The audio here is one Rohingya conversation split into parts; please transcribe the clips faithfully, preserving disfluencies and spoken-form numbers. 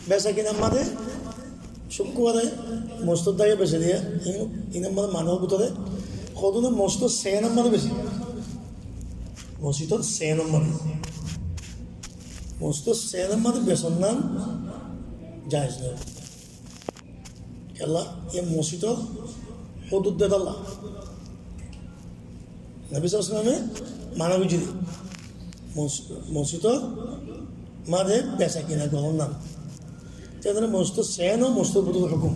Besa kinar mazé cúkkurbaré mosjidot dháiya besi diya, in, inor mazé manúic bútore hodúne mosjidor seénor mazé besi. Mosjidor seénor mazé. Mosjidor seénor mazé besonnán jaiz no. Kiyólla, e mosjidor hudud de tolla. Nobi sallallahu alaihi wasallame mana goijjé de. Mos-, mosjidor mazé besa kina gorón nan. Te dóre mosjidor seén o mosjidor bútore hókum.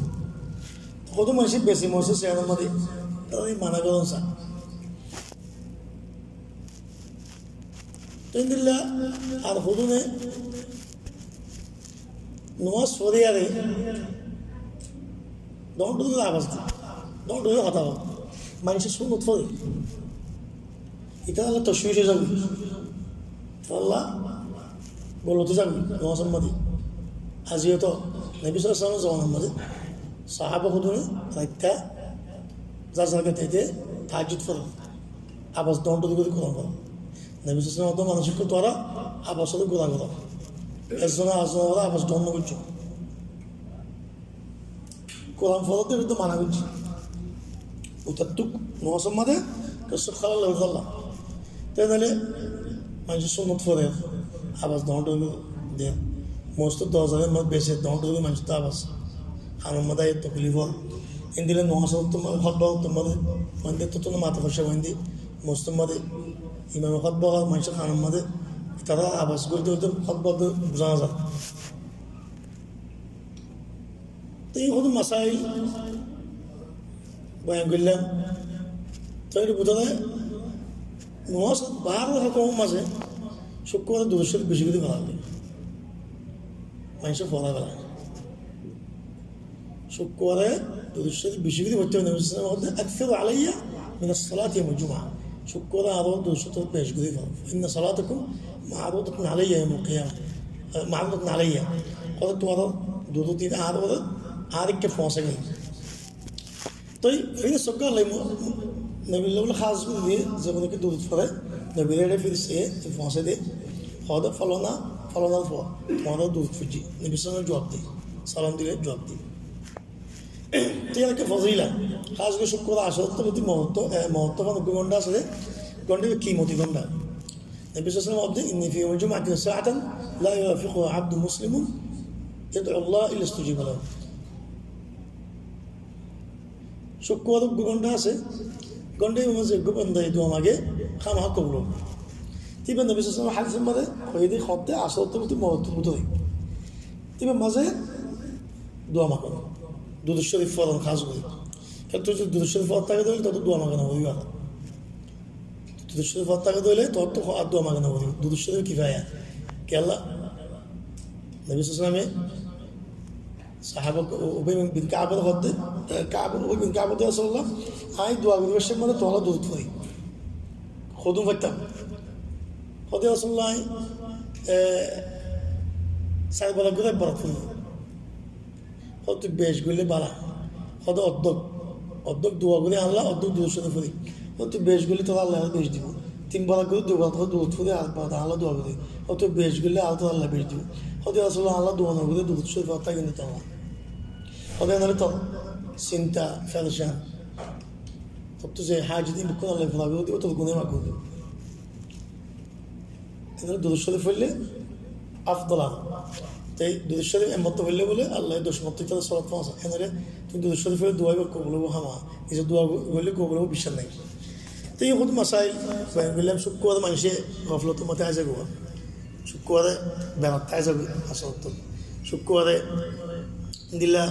Hodún maincé besi mosjidor seénor mazé, tará mana gorón sa. Te endilla ar hodúne nomás foriyaré dhoóñr dhoóñr abas di, dhoóñr dhoóñr hotá hoó. Maincé sunnot fore. Ítara Allah toshwish ói zagói. Ítara Allah golot ói zagói nomásor mazé. Aijjó to Nobi sallallahu alaihi wasallamor zomanar mazé sahaba hodúne raitta zar zar gór táite tahajjud fore. Abas dhoóñr dhoóñr gorí Kuran fore. Nobi sallallahu alaihi wasallam hoó de manúic ókkol tuáñra abas ore gura goró. Ekzone arekzonor abas dhoóñr no goijjó. Kuran foródde biddé mana goijjé. Utáttú nomásor mazé kessú hálal lagói tolla. Te noóile maincé sunnot fore, abas dhoóñr dhoóñr de. Mosjidor dorozar mazé besi dhoóñr dhoóñr maincé to abas. Hanor mazé aiyé toklif ór. Endilla nomásor to mazé, hótbar to mazé, maincé to, to mata foicá maincé, mosjidor mazé imame hótba hoór, maincé hanor mazé, tará abas goijjé de hótba de buzá no zar. Te e hodún masail boyan goillám. Te er bútore nomás baro hókumor mazé cúkkurbaré durud córif beci gorí fora. Maincé fora fela. Cúkkurbaré durud córif beci gorí foitté hoibo. Nobi sallallahu alaihi wasallam hoó de, "أكثروا علي من الصلاة يوم الجمعة." Cúkkurbaré añár uore durud córif beci gorí fora. "فإن صلاتكم معروضة علي يوم القيامة." Eh, معروضة علي. Hoó de tuáñrar durud ín añár uore, añár ikká foóñse giyói. Toi firi sókka Allah mo-, mo-, Nobi loi bóle hás gorí diyé, ze hono ki durud fore, Nobi re firi se, foóñse de, hoó de folana, folanar fua, tuáñrar durud foijjé, Nobi sallam juab de, salam dile juab de. Toi yar ki fozila, hás gorí cúkkurbar asór to bóti mohotto, eh, mohotto fán uggwá gonda asé de, gonda kimoti gonda. Nobi sallallahu alaihi wasallam hoó de, "إن في يوم الجمعة ساعة لا يوافقها عبد مسلم يدعو الله إلا استجيب له." Cúkkurbar uggwá gonda asé, gondar mazé uggwá bandaye dua mage, hámaha kobul óibo. Te ibá Nobi sallallahu alaihi wasallam hádisor mazé hoiyé de, hoó de asór to bóti mohottor bútore. Te ibá mazé dua magon, durud córif foron hás gorí. Kiyólla tuáñr zodi durud córif fora táke de óile, tuáñr dua maga no foribo ar. Durud córif fora táke de óile, tuáñr ar dua maga no foribo. Durud córif kifaya. Kiyólla? Nobi sallallahu alaihi wasallame sahaba U-, Ubay bin Ka'b ore hoó de, eh, Ka'b, Ubay bin Ka'b hoó de, "Ya Rasulullah, añí dua goríbar somot tuáñlla durud fori. Hodún foittám?" Hoó de, "Ya Rasulullah, añí, eh, sair barat gorí ek barat fori." Hoó de, "Tui bec goille bála." Hoó de, "Oddok, oddok dua gorí Allah, oddok durud córif fori." Hoó de, "Tui bec goille tor Allah beci dibo. Tin barat gorí dui barat gorí durud fori, ar barat Allah dua gorí." Hoó de, "Tui bec goille ar tor Allah beci dibo." Hoó de, "Ya Rasulullah, Allah dua no gorí durud córif fora táke de tor Allah." Hoó de, "Ene óile tor sinta, ferecan, tor to ze hajot ín bekkún Allah fura gorí dibo, tor guná maf gorí dibo." Ene durud córif foille afdol ar. Te durud córif ek mortaba foille bóle Allah doc mortaba tara sawab foóñsa. Ene tui durud córif foille dua ibá kobul óibo hámaha. Nize dua go-, goille kobul óibo biccác nai. Te e hodún masail boyan goillám, cúkkurbar maincé goflotor mazé táki zagói. Cúkkurbaré berat táki zagói, asóle to. Cúkkurbaré endilla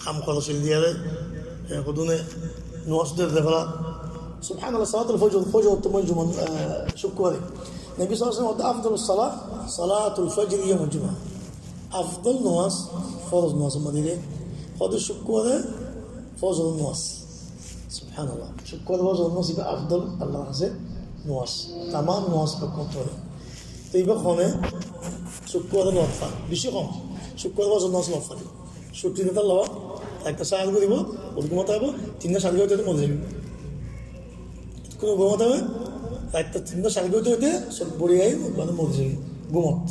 ham horos diyaré, e, hodúne nomás de, de fela. Subhanallah, salatul fajr, fajr to mazé juma, e, cúkkurbaré. Nobi sallallahu alaihi wasallam hoó de, "أفضل الصلاة صلاة الفجر يوم الجمعة." Afdol nomás, foroz nomás mazé de, hoó de cúkkurbaré fozor nomás. Subhanallah. Cúkkurbaré fozor nomás ibá afdol Allahr hañsé nomás. Tamam nomás bekkún ttu. Te ibá hone cúkkurbaré loffa, beci hom. Cúkkurbaré fozor nomás loffa de. Cúkkurbaré loffa, raitta sára goríbo, bóut gúmot táibo, tinta sára goríbo, mori zaibo. Kúnu gúmot táibo, raitta tinta sára goríbo, sób bori zaibo, mane mori zaibo. Gúmot.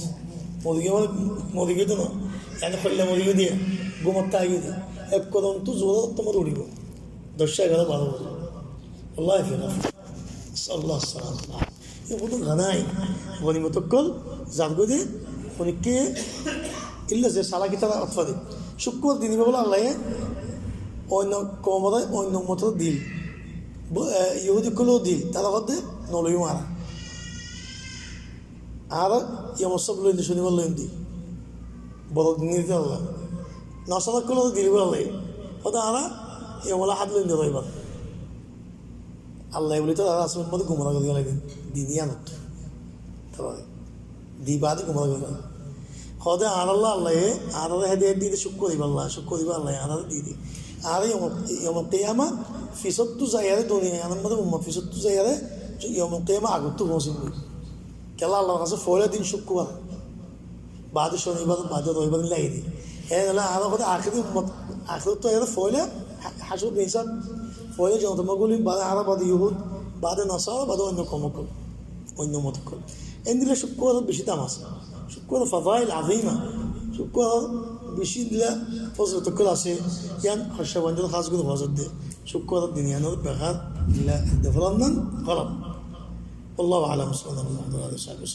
Mori giyé mane, mori giyé de no. Yáni hoilla mori giyé de, gúmot táki giyé de. Ek kodomottú zuhór ottót uçíbo. Doccwá egaró baró bozor. Wallahi fi ghafla. Nas'alullah as-salamata. E bóut ganaim, gonimot ókkol, zar goi de, honikka illa ze salaki tara otfá de. Cúkkurbar din ibá bóle Allaye oinno koumoré, oinno ummotoré dil. Bo-, e, Yohudi ókkoloré dil, tara hoó de, no loiyum añára. Añára yomos sob loiyum de, cónibar loiyum de. Borok din de Allah. Nasara ókkoloré dil bóle Allah. Hoó de añára yomul ahad loiyum de roibar. Allah bóli to añára asmánor modde gumra gorí félai de. Din iyanot. Tará di baade gumra gorí félai de. Hoó de añárálla Allaye, añáráre hédayet di de cúkkur ibálla, cúkkur ibálla añáráre di de. Añára yomul, yomul kiyama fisóttu zaiyaré, duniya iyanor modde ummot fisóttu zaiyaré, yomul kiyama agottú foóñsibói. Kiyólla Allar hañsé foóila din cúkkurbar. Baade cónibar, baade roibar lagi de. Héen óile añára hoó de ahéri ummot, ahéri ummot aiyére foóila ha-, hácor din hísab, foóila jonotor mazé guli, baade añára, baade Yohud, baade Nasara, baade oinno koum ókkol, oinno ummot ókkol. Endilla cúkkurbaror beci dam asé. Cúkkurbaror fazail azima. Cúkkurbaror beci endilla fozilot ókkol asé. Yián hoccá bandor hás gorí hoó zar de. Cúkkurbaror din iyanor bekar endilla de foran nan golat. Wallahu a'lam, sallallahu alaihi wa sallam.